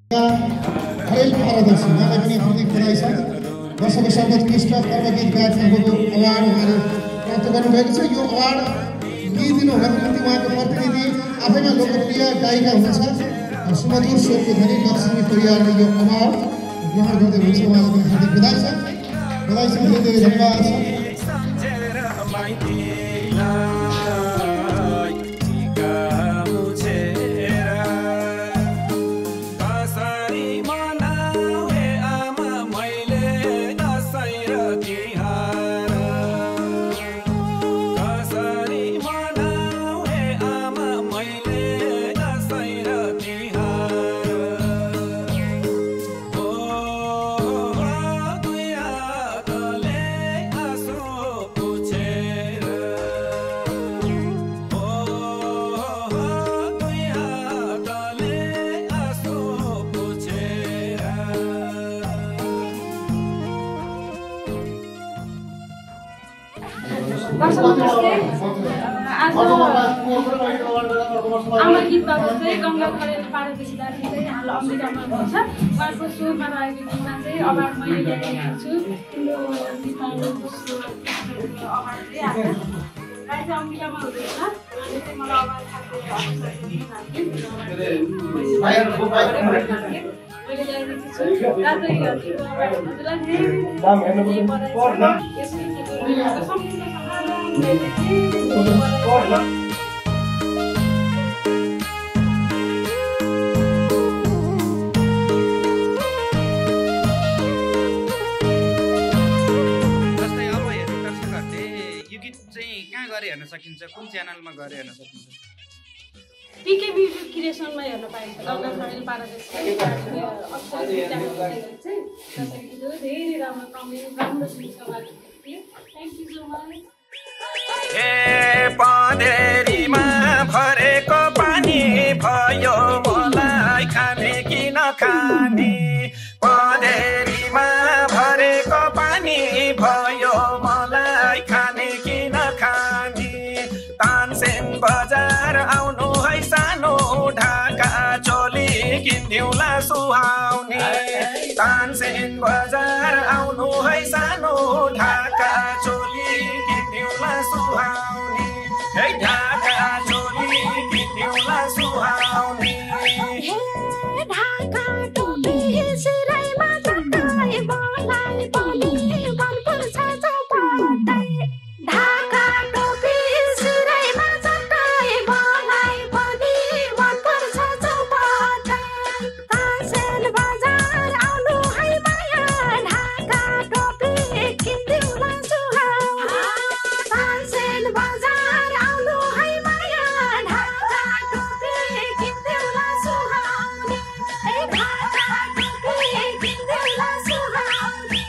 हरेल पारदर्शी उहाँलाई पनि हार्दिक बधाई छ। वर्षको सर्वोत्कृष्ट कर्मगीत गायकहरूको अवार्ड उहाँले प्राप्त गर्नुभएको छ। यो अवार्ड लिइदिनु हुनको निम्ति उहाँको प्रतिनिधि आफैमा लोकप्रिय गायिका हुनुहुन्छ सुमधुर स्वरको धनी लक्ष्मी परियारले यो अवार्ड ग्रहण गर्दै हुनुहुन्छ। उहाँलाई पनि हार्दिक बधाई छ। बधाई छ, धेरै धेरै धन्यवाद छ। आमा गीतबाट चाहिँ गङ्गा खरेल पारदर्शी दाजु चाहिँ हाम्रो अमेरिकामा हुनुहुन्छ। उहाँको स्वरमा रहेको गीतमा चाहिँ अवार्ड मैले ल्याएको छु। त्यो गीतहरू अवार्ड चाहिँ आज अमेरिकामा हुँदैछ। उहाँले चाहिँ मलाई अवार्ड मैले ल्याएको छु। दाजु हजुरलाई धेरै हेर्न सकिन्छ, कुन च्यानलमा गएर हेर्न सकिन्छ? पीके म्युजिक क्रिएसनमा हेर्न पाइन्छ। गङ्गा खरेल पारदर्शी धेरै राम्रो थ्याङ्क यू सो मच। पँधेरीमा भरेको पानी भयो मलाई खाने कि नखाने। पँधेरीमा भरेको पानी भयो मलाई खाने कि नखाने। तानसेन बजार आउनु है सानो ढाका चोली किन्दिउँला सुहाउने। तानसेन बजार आउनु है सानो ढाका चोली किन्दिउँला सुहाउने। है ढाका चोली किन्दिउँला सुहाउने। ढाका टोपी सिराइमा चटाई मलाई पनि मनपर्छ चौपटाई। ढाका टोपी सिराइमा चटाई मलाई पनि मनपर्छ चौपटाई। तानसेन बजार आउनु है माया ढाका टोपी किन्दिउँला सुहाउने। तानसेन बजार आउनु है माया ढाका टोपी किन्दिउँला सुहाउने। ढाका टोपी किन्दिउँला सुहाउने।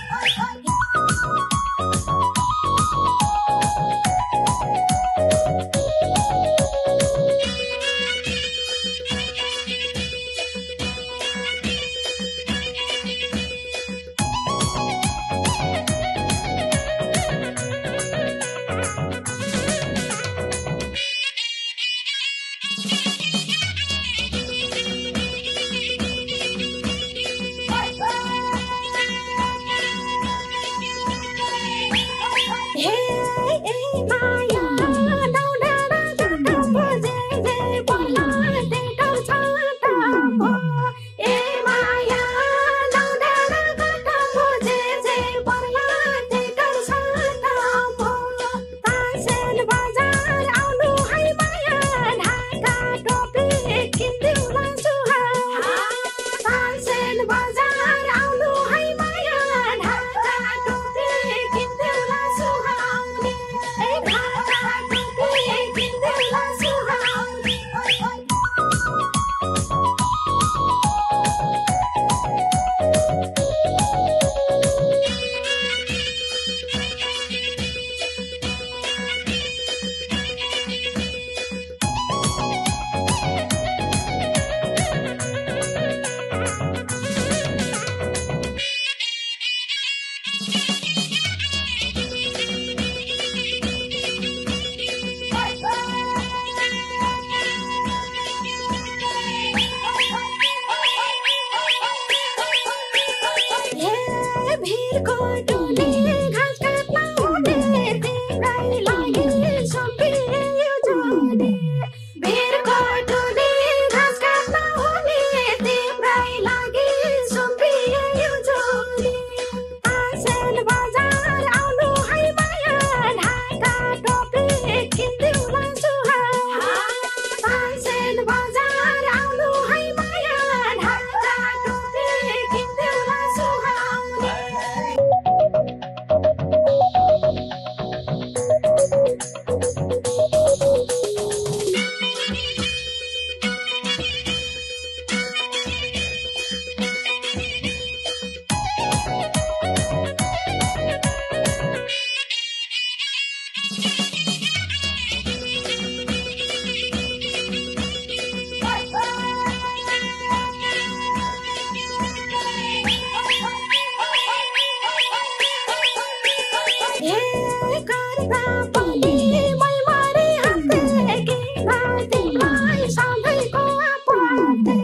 गर्दा पनि मै मरि हाते किन तिमीलाई सधैँको आपत्ति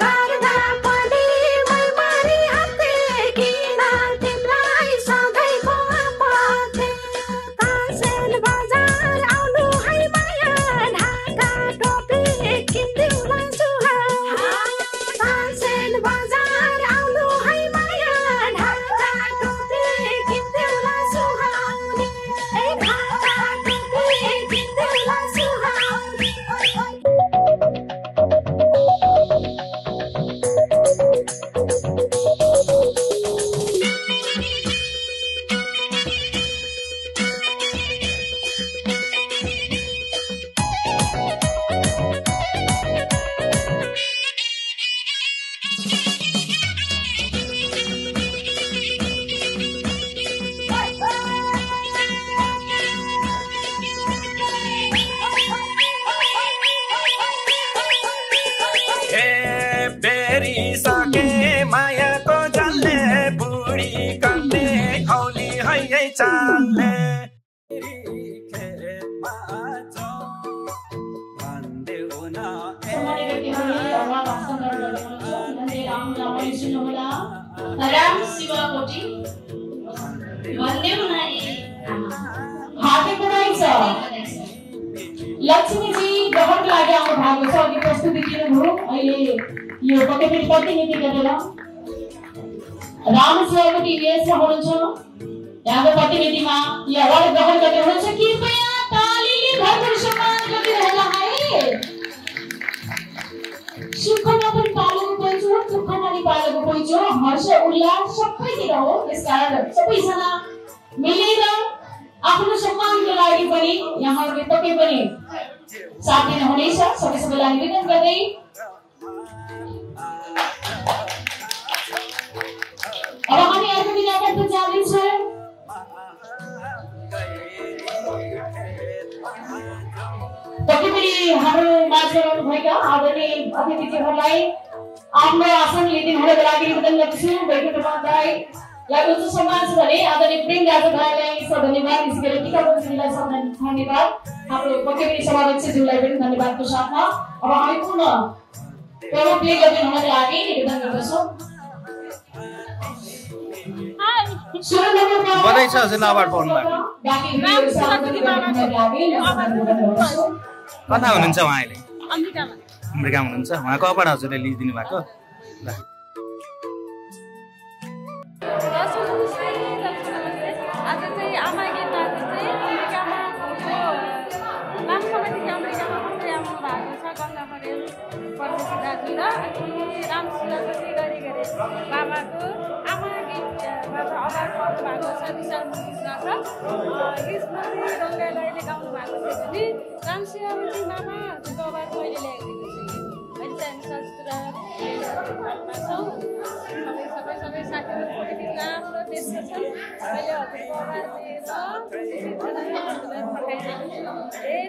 गर्दा पनि मै मरि हाते किन तिमीलाई सधैँको आपत्ति कासेल बजार आउनु है माया ढाका टोपी किन्दिउला सुहानी कासेल बजार आउनु है माया ढाका टोपी किन्दिउला सुहानी ढाका टोपी किन्दिउला सुहानी सके मायाको जलले बुढी कन्ने खौली है चालले राम शिवकोटी भन्ने लक्ष्मीजी ग्रहणको लागि आउनु भएको छ अघि प्रस्तुति दिनुभयो अहिले यो पकेट प्रतिनिधि गरेर राम शिवकोटी युएसमा हुनुहुन्छ यहाँको प्रतिनिधिमा यो अवार्ड ग्रहण गर्दै हुनुहुन्छ कृपया तालीले भरपूर सम्मान गरिदिनुहोला है सुखमा पनि पालेको पैँचो दुःखमा पनि पालेको पैँचो हर्ष उल्लास सबैतिर हो त्यसकारण सबैजना मिलेर आफ्नो सम्मानको लागि पनि यहाँहरूले तपाईँ पनि साथ दिनुहुनेछ सबैलाई निवेदन गर्दै अब हामी अर्को विधातर्फ जाँदैछौँ पक्कै पनि हाम्रो माझमा रहनुभएका आदरणीय अतिथिहरूलाई आफ्नो आसन लिइदिनुको लागि निवेदन गर्दछु वैकुण्ठलाई उच्च सम्मान छ भने आदरणीय प्रेम राजा भाइलाई धन्यवाद विशेष गरी टिका बस्नेलाई धन्यवाद हाम्रो पक्कै पनि सभाध्यक्षज्यूलाई पनि धन्यवादको साथमा अब हामी पुनः प्रोग्राम प्ले गरिदिनुको लागि निवेदन गर्दछौँ बधाई छ हजुरलाई अवार्ड पाउनुभएको कता हुनुहुन्छ उहाँ अहिले अमेरिकामा हुनुहुन्छ उहाँको अवार्ड हजुरले लिइदिनु भएको आज चाहिँ आमा गीताले चाहिँ अमेरिकामा लामो समयदेखि अमेरिकामा बस्दै आउनु भएको छ गङ्गा परेल परदेशी दाजु र अनि राम शिवकोटी गरी बाबाको आमा गीतबाट अवार्ड पाउनु भएको छ विशाल मुखिसबाट कृष्णले रङ्गाइलाले गाउनु भएको थियो भने राम शिवकोटी मामाहरूको अवार्ड मैले ल्याएको अहिले चाहिँ शास्त्र छौँ सबै साथीहरू राम्रो देशको छन् मैले हजुरको अवार्ड दिएर धेरै